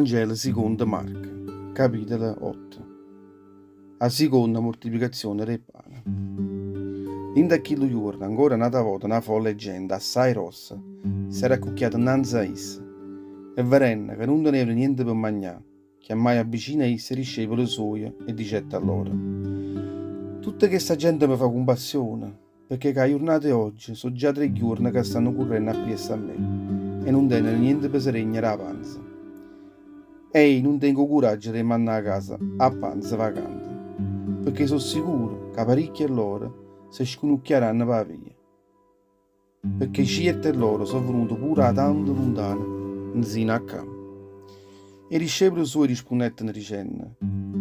Vangelo sicondo Marco, capitolo otto. 'A siconna murtiplicazione d' 'e pane. Dint' a chillu juorno ancora n'ata vota na folla 'e gente assaje grossa s'era accucchiata 'nnanze a isso, e verenno ca nun tenevano niente pe magnà, chiammaje avvicino a isso 'e discepole suoje e dicette a loro, Tutta chesta gente me fa cumpassione, pecché cu 'a jurnata 'e ogge so' già tre ghiuorne ca stanno currenno appriesso a me e nun teneno niente pe se regnere 'a panza. E i' nun tengo 'o curaggio d' 'e mannà 'a casa a panza vacante, pecché so' sicuro ca paricchie 'e loro se scunucchiaranno p' 'a via. Pecché cierte 'e loro so' venute pure 'a tanto luntano nzino a ccà. E discepule suoje rispunnetteno dicenno,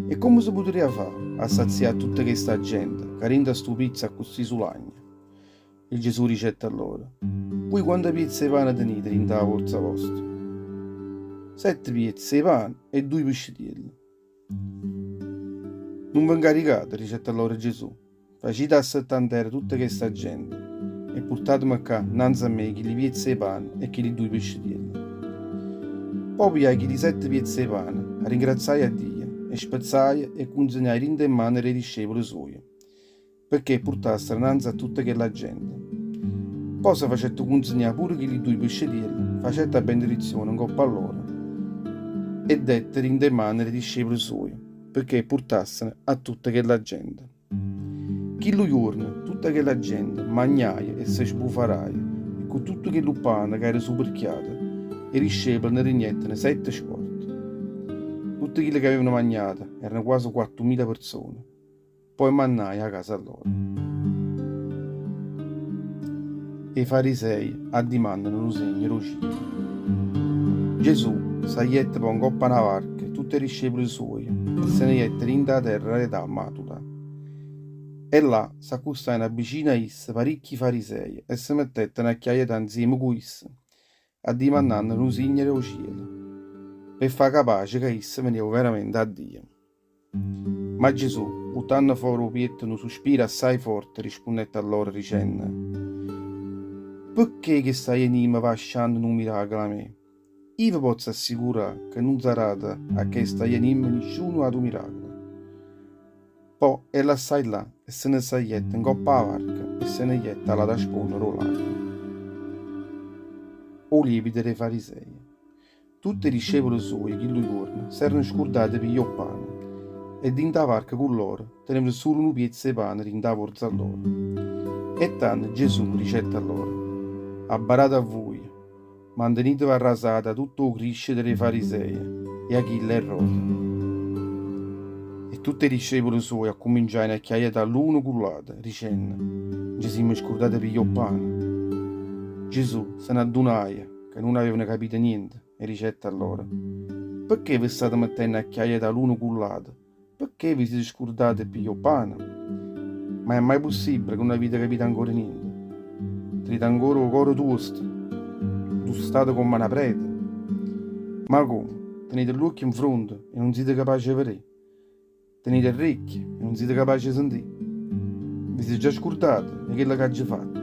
E comme se putarria fa' a sazià tutta chesta gente ca dint' a stu pizzo accussì sulagno? E Gesù dicette a loro, Vuje quanta piezze 'e pane tenite dint' 'a vorza vosta? Sette piezze 'e pane e duje piscitielle. Nun ve 'ncaricate, dicette a loro Gesù, facite assettà 'nterra tutta chesta gente e purtateme ccà 'nnanze a me chilli piezze 'e pane e chilli duje piscitielle. Po' pigliaje chilli sette piezze 'e pane, arringrazziaje a Dio, 'e spezzaje e 'e cunzignaje dint' 'e mmane d' 'e discepole suoje, pecché 'e purtassero 'nnanze a tutta chella gente. Po' se facette cunzignà pure chilli duje piscetielle, facette 'a benedizione 'ncopp' a loro e dette dint' 'e mane d' 'e discepole suoje, pecché 'e purtassero a tutta chella gente. Chillu juorno tutta chella gente magnaje e se sbufaraje e cu tutto chillu ppane ca era superchiato, 'e discepole ne rignetteno sette sporte. Tutte chille che avevano magnato erano quase quattomila perzone. Po' 'e mannaje 'a casa lloro. 'E Farisei addimannano nu segno d' 'o cielo. Gesù sagliette po' 'ncopp' a na varca e tutt' 'e discepule suoje e se ne jette dint' 'a terra 'e Dalmanuta. E là s'accustajeno avvicino a isso paricchi Farisei e se mettetteno a chiaietà 'nzieme cu isso, addimannanno nu signo d' 'o cielo, pe' fa' capace ca isso veneva overamente 'a Dio. Ma Gesù, vuttanno fora 'o pietto nu suspiro assaje forte, rispunnette a lloro dicenno, Pecché chesta jenima va ascianno nu miracolo 'a me? Io ve pozzo assicurà che nun sarà dato a chesta jenima nisciuno atu miracolo. Po' 'e lassaje là e se ne sagliette 'ncopp' 'a varca e se ne jette all'ata sponna d' 'o lago. 'O lievito d' 'e Fariseje. Tutt' 'e discepule suoje chillu juorno s'erano scurdate 'e piglià 'o pane, e dint' 'a varca cu lloro tenevano sulo nu piezzo 'e pane dint' 'a vorza lloro. E tanno Gesù dicette a lloro, Abbarate a vuje, manteniteve arrasate 'a tutt' 'o criscito d' 'e Fariseje e 'a chillo 'e Erode. E tutt' 'e discepule suoje accumminciajeno a chiaietà l'uno cu ll'ato, dicenno, Nce simmo scurdate 'e piglià 'o pane. Gesù se n'addunaje ca nun avevano capito niente, e dicette a loro, Pecché ve state mettenno a chiaietà l'uno cu ll'ato? Pecché ve site scurdate 'e piglià 'o pane? Ma è mai possibile ca nun avite capito ancora niente? Tenite ancora 'o core tuosto, 'ntustato comm'a na preta? Ma comme, tenite ll'uocchie 'nfronte e nun site capace 'e vedé? Tenite 'e rrecchie e nun site capace 'e sentì? Ve site già scurdate 'e chello c'aggio fatto?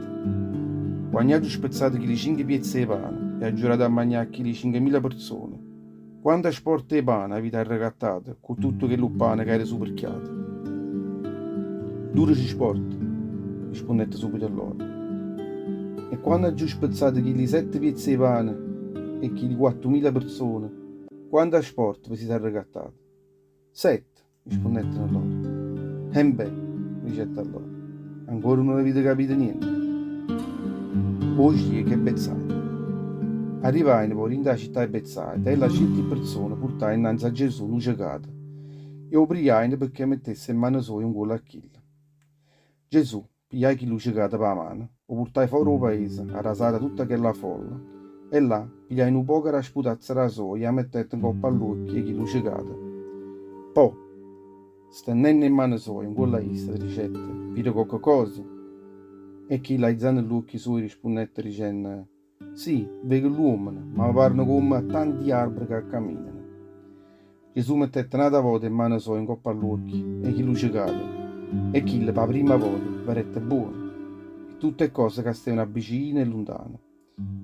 Quanno aggio spezzato chilli cinche piezze 'e pane e aggio dato a magnà a chilli cinchemila perzone, quanta sporte 'e pane avite arrecattato cu tutto chellu ppane ca era superchiato? Dudece sporte, rispunnette subito lloro. E quanno aggio spezzato chilli sette piezze 'e pane e chilli quattomila perzone, quanta sporte ve site arrecattate? Sette, rispunnettero loro. Embè, dicette a loro, ancora nun avite capito niente? O cieco 'e Betsaida. Arrivajeno po' dint' 'a città 'e Betsaida e là cierti perzone purtajeno 'nnanze a Gesù nu cecato e 'o prijajeno pecché mettesse 'e mmane soje 'ncuollo a chillo. Gesù Pigliaje chillu cecato p' 'a mano, 'o purtaje fora 'o paese, arrasata tutta chella folla, e là pigliaje nu poco d' 'a sputazza d' 'a soja e 'a mettette 'ncopp' a ll'uocchie 'e chillu cecato. Po', stennenno 'e mmane soje 'ncuollo a isso, dicette, Vide cocche cosa? E chillo, aizanno ll'uocchie suoje, rispunnette dicenno, Sì, veco ll'uommene, ma me pareno comme a tanti arbere ca camminano. Gesù mettette n'ata vota 'e mmane soje 'ncopp' a ll'uocchie 'e chillu cecato, e chillo p' 'a primma vota vedette buono, e tutt' 'e ccose ca stevano avvicine e luntane.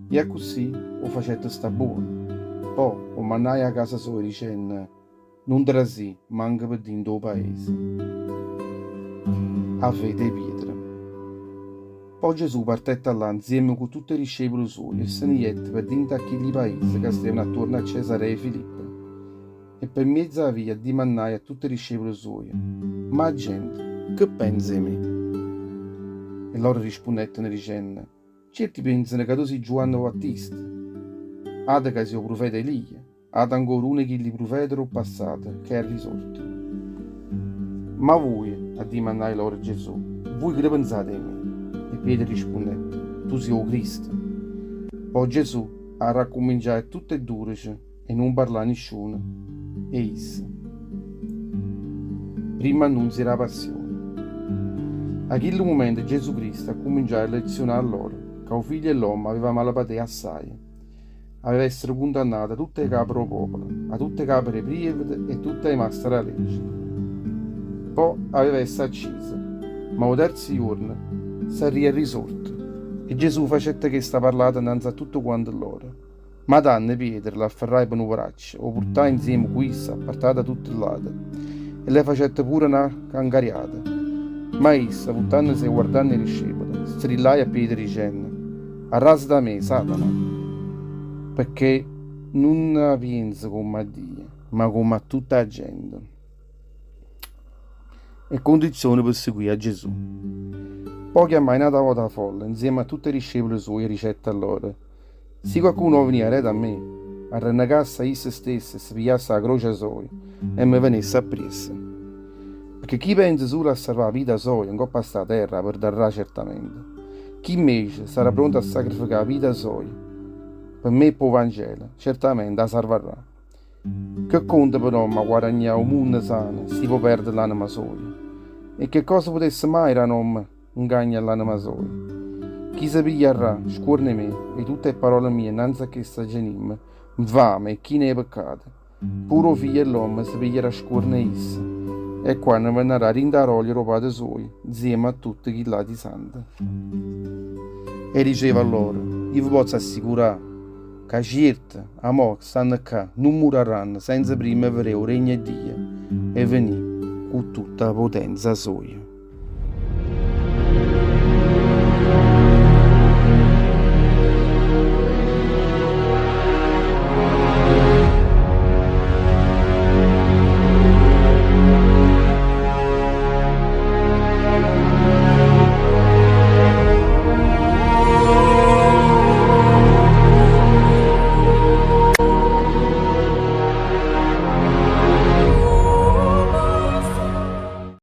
E accussì 'o facette sta buono. Po' 'o mannaje 'a casa soja dicenno, Nun trasì manco pe dint' 'o paese. A fede 'e Pietro. Po' Gesù partette 'a llà nzieme cu tutt' 'e discepule suoje e se ne jette pe dint' a chilli paise ca stevano attuorno a Cesarea 'e Filippo. E pe mmiez' 'a via addimannaje a tutt' 'e discepule suoje, Ma 'a gente che penza 'e me? E lloro rispunnetteno dicenno, Cierti penzano ca tu si' Giuanne 'o Vattista, ate ca si' 'o prufeta Elia, ate ancora uno 'e chilli prufete d' 'o passato ca è risorto. Ma vuje, addimannaje loro Gesù, vuje che ne penzate 'e me? E Pietro rispunnette, Tu si' 'o Cristo. Po' Gesù arraccumminciaje a tutt' 'e dudece 'e nun parlà a nisciuno 'e isso. Primmo annunzio d' 'a Passione. A chillu mumento Gesù Cristo accuminciaje a lezionà a loro ca 'o Figlio 'e ll'ommo aveva malapatè assaje. Aveva essere cundannato 'a tutt' 'e cape d' 'o popolo, 'a tutt' 'e cape d' 'e prievete e tutt' 'e maste d' 'a legge. Po' aveva essere acciso, ma 'o terzo juorno sarria risorto. E Gesù facette chesta parlata 'nnanze a tutte quante lloro. Ma tanno Pietro l'afferraje pe nu vraccio, 'o purtaje nzieme cu isso appartato 'a tutte ll'ate, e le facette pure na cancariata. Ma isso, vuttannose e guardanno 'e discepole, strillaje a Pietro dicenno, Arrasa da me, Satana! Pecché nun 'a pienze comm' a Dio, ma comm' a tutta 'a gente. E condizioni pe seguì a Gesù. Po' chiammaje n'ata vota 'a folla, nzieme a tutte 'e discepole suoje e dicette a loro, Si quaccuno vo' venì aret' a me, arrennecasse a isso stesso e se pigliasse 'a croce soja e me venesse appriesso. Pecché chi penza sulo a sarvà 'a vita soja 'ncopp' a sta terra 'a perdarrà certamente. Chi invece sarà pronto a sacrificà 'a vita soja pe me e p' 'o Vangelo, certamente 'a sarvarrà. Che conta pe n'ommo a guaragnà 'o munno sano si po' perde l'anema soja? E che cosa putesse maje dà n'ommo 'ncagno a ll'anema soja. Chi se pigliarrà scuorno 'e me e 'e tutte 'e pparole mie 'nnanze a chesta genimma 'nfame e china 'e peccate, pure 'o Figlio 'e ll'ommo se pigliarrà scuorno 'e isso, e quanno vennarrà dint' 'a rolia d' 'o Pate suojo 'nzieme a tutte chill'ati sante. E diceva a lloro, Io ve pozzo assicurà ca cierte, 'a mo, che stanno ccà, nun murarranno senza primma 'e veré 'o Regno 'e Dio 'e venì cu tutta 'a putenza soja.